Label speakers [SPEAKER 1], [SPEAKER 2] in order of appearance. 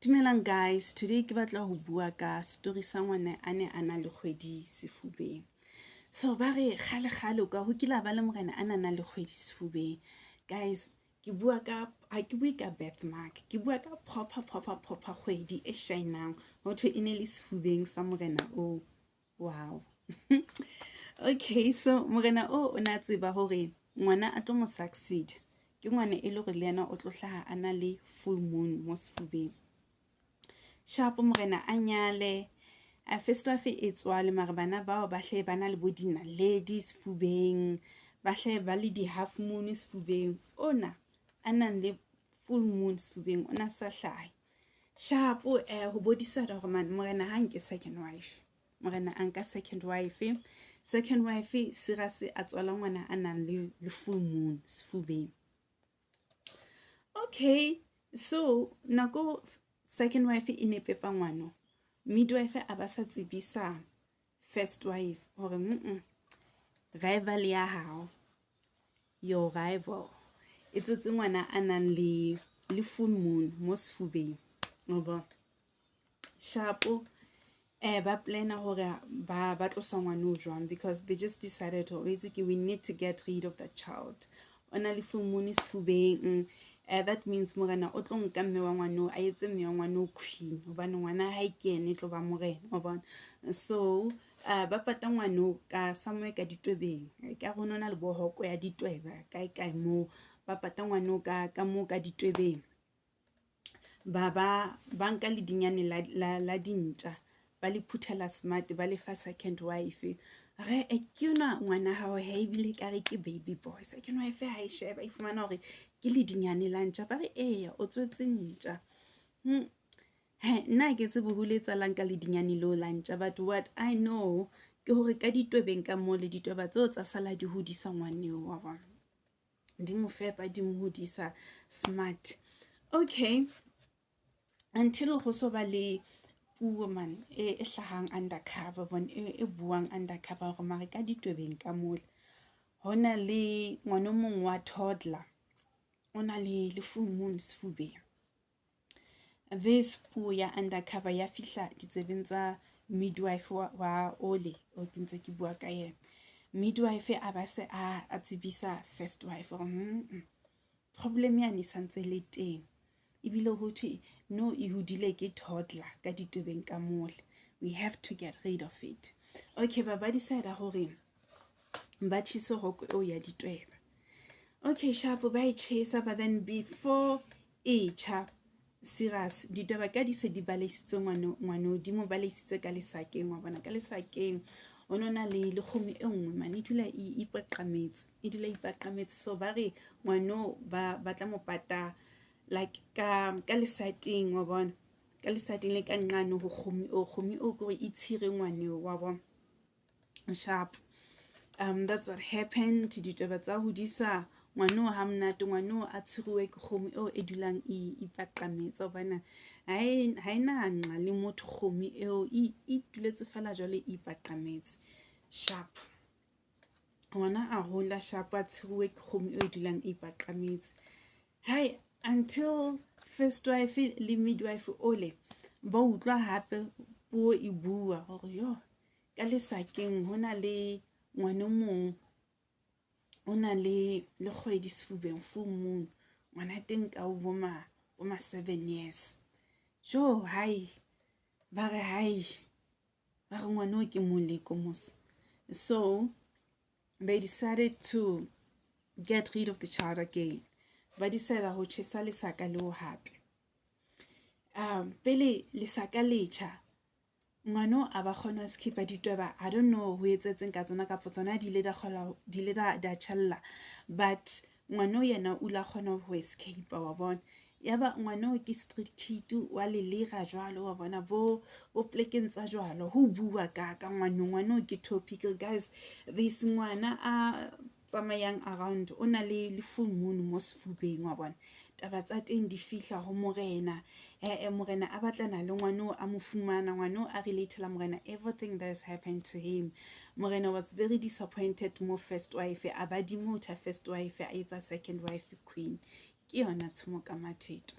[SPEAKER 1] Dumelang guys, today ke batla ho bua ka story sa ngwana a ne a na le kgwedi sefubeng. So ba re kgale kgale ka ho kile ba le morena a na le kgwedi sefubeng. Guys, ke bua ka ha ke bue ka birthmark, ke bua ka proper proper proper kgwedi e shinang. Ho thwe e ne le sefubeng sa morena o. Wow. Okay, so morena o o na tseba hore ngwana a tlo mo succeed. Ke ngwana e le hore le yena o tlo hlaha a na le full moon mo sefubeng. Sharp, morena a nyale a first wife e tswale, mare bana bao ba hle ba na le bo dinaledi sefubeng, ba hle ba le di-half moon sefubeng. Ona a nang le full moon sefubeng o na sa hlahe. Sharp, ho bo decide hore man morena ha nke second wife. Morena a nka second wife. Second wife serious a tswala ngwana a nang le full moon sefubeng. Okay, so nako second wife e ne pepa ngwano, midwife a ba sa tsebisa first wife hore rival ya hao, your rival e tsotse ngwana a nang le full moon mo sefubeng, o bona. Sharp, ba plana hore ba tlosa ngwana o jwang, because they just decided hore itse ke we need to get rid of that child. O na le full moon sefubeng. That means morena o tlo nka mme wa ngwana, a etse mme wa ngwana queen, hobane ngwana ha e ke ene e tlo ba morena, wa bona. So ba pata ngwano ka somewhere ka ditwebeng, ka go nona le bohoko ya ditweba kae kae moo. Ba pata ngwano ka moo ka ditwebeng, ba nka ledinyane la dintja, ba le phuthela smart, ba le fa second wife re e ke yona ngwana hao he, ebile ka re ke baby boy. Second wife ha e sheba, e fumana hore ke ledinyane la ntja. Ba re eya, o tswetse ntja. He, nna ke tsebe ho le etsahalang ka ledinyane leo la ntja, but what I know ke hore ka ditwebeng ka moo le ditweba tseo tsa sala di hodisa ngwaneo wa bona, di mo fepa, di mo hodisa smart. Okay, until go so ba le puo man e hlahang undercover bon e buang undercover hore mare ka ditwebeng ka mole ho na le ngwana o mong wa toddler, o na le full moon sefubeng. This puo ya undercover ya fihla ditsebeng tsa midwife wa ole o ke ntse ke bua ka yena. Midwife a ba se a tsebisa first wife hore problem yane e santse le teng, ebile ho thwe no e hodile ke toddler ka ditwebeng ka mole. We have to get rid of it. Okay, ba decide hore ba tjhese hoko eo ya ditweba. Okay, sharp, ba e tjhesa, but then before e tjha, serious, ditweba ka di se di baleisitse ngwano, di mo baleisitse ka lesakeng, wa bona. Ka lesakeng o no na le kgomo e nngwe mane, e dula e ipaqametse, e dula e ipaqametse. So ba re ngwano ba tla mo pata like ka lesateng, wa bona, ka lesateng le ka nqane ho kgomo eo. Kgomo eo ke hore e tshire ngwaneo, wa bona. Sharp, that's what happened. Ditaba tsa hodisa ngwano ha monate, ngwano a tshiruwe ke kgomo eo e dulang e ipaqametse, hobane ha e na nqa le motho. Kgomo eo e ituletse fela jwale, e ipaqametse. Sharp, ngwana a hola sharp, a tshiruwe ke kgomo eo e dulang e ipaqametse. Hai, until first wife le midwife ole ba utlwa hape puo e bua hore yo ka lesakeng ho na le ngwana o mong, o na le kgwedi sefubeng, full moon. Ngwana teng ka o bo ma 7 years. Jo, hai, ba re hai, ba re ngwana o ke moleko mos. So they decided to get rid of the child again. Ba decide ho tjhesa lesaka leo hape. Pele lesaka letjha, ngwano a ba kgona ho skippa ditweba. I don't know ho etsetseng ka tsona, kapa tsona di ile da kgola, di ile da tjhella, but ngwano yena o la kgona ho escape, wa bona. Yaba ngwano ke street kid wa lelera jwalo, wa bona, bo plekeng tsa jwalo. Ho bua ka ngwano, ngwano ke topic. Guys, this ngwana a tsamayang around o na le full moon mo sefubeng, wa bona. Taba tsa teng di fihla ho morena. Morena a batlana le ngwano, a mo fumana. Ngwano a relatela morena everything that has happened to him. Morena was very disappointed mo first wife, a ba demote first wife, a etsa second wife queen. Ke yona tshomo ka matheto.